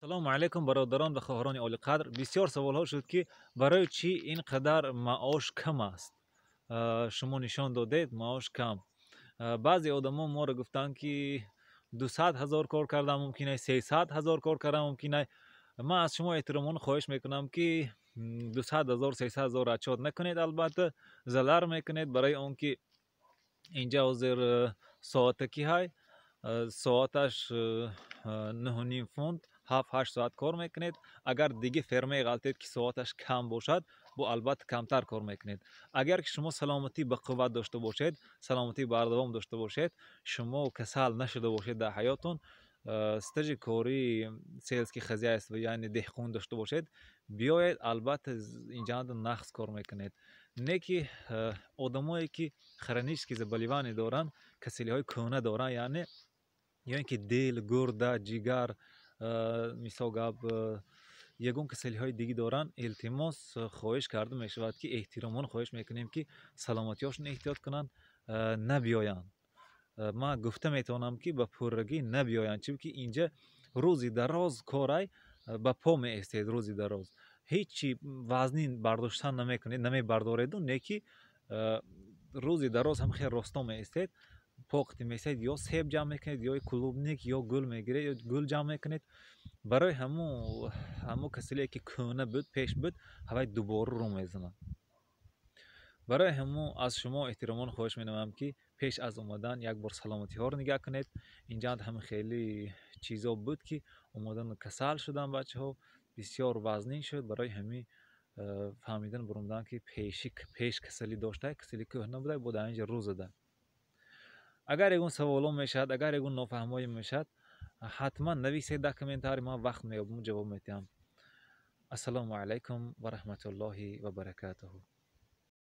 Ассалому алайкум, бародарон ва хоҳарони олиқадр. Бисёр саволҳо шуд, ки барои чӣ ин қадар маош кам аст. Шумо нишон додед, маош кам. Баъзе одамо моро гуфтанд, ки 200 000 кор кардан мумкин аст, 300 000 кор кардан мумкин аст. Ман аз шумо эҳтиромона хоҳиш мекунам, ки 200 000, 300 000 расчёт накунед, албатта залар мекунед, барои он ки инҷа ҳозир соатакӣ ҳай, соаташ 9,5 фунт, 7-8 соат кор мекунед. Агар диги фермае ғалтед, ки соаташ кам бошад, бо албатта камтар кор мекунед. Агар ки шумо саломатӣ ба қувват дошта бошед, саломатӣ бардавом дошта бошед, шумо касал нашуда бошед, дар ҳаётон стажи кории сельский хозяйство, яъне деҳқон дошта бошед, биёед, албатта инҷанда нағз кор мекунед. Не ки одамое ки хронические заболевания доранд, касалиҳои кӯҳна доранд, яъне ё ин ки дил, гурда, ҷигар, мисол гап, ягон касалиҳои диги доранд, илтимос, хоҳиш карда мешавад, ки эҳтиромона хоҳиш мекунем, ки саломатиҳошон эҳтиёт кунанд, набиёянд. Ман гуфта метавонам, ки ба пуррагӣ набиёянд, чунки инҷа рӯзи дароз корай, ба по меэстед рӯзи дароз, ҳеҷ чи вазнин бардоштан намекунед, намебардореду, не ки рӯзи дароз ҳам хел росто меэстед, поқти меистед, ё себ ҷамъ мекунед, ё клубника, ё гул мегиред, ё гул ҷамъ мекунед. Барои ҳамун касалие ки кӯҳна буд, пеш буд, ҳавай дубора рӯ мезанад. Барои ҳамун аз шумо эҳтиромона хоҳиш менамоям, ки пеш аз омадан як бор саломатиҳоро нигаҳ кунед. Инҷа ҳам хеле чизо буд, ки омадану касал шудан бачаҳо, бисёр вазнин шуд. Барои ҳамин фаҳмидан бурумдан, ки пеши пеш касалӣ дошта, касали кӯҳна буда, бо дар инҷа рӯ зада. Агар ягон саволо мешавад, агар ягон нофаҳмое мешавад, ҳатман нависед дар комментарий, ман вақт меёбам, ҷавоб медиҳам. Ассалому алайкум ва раҳматуллоҳи ва баракатуҳу.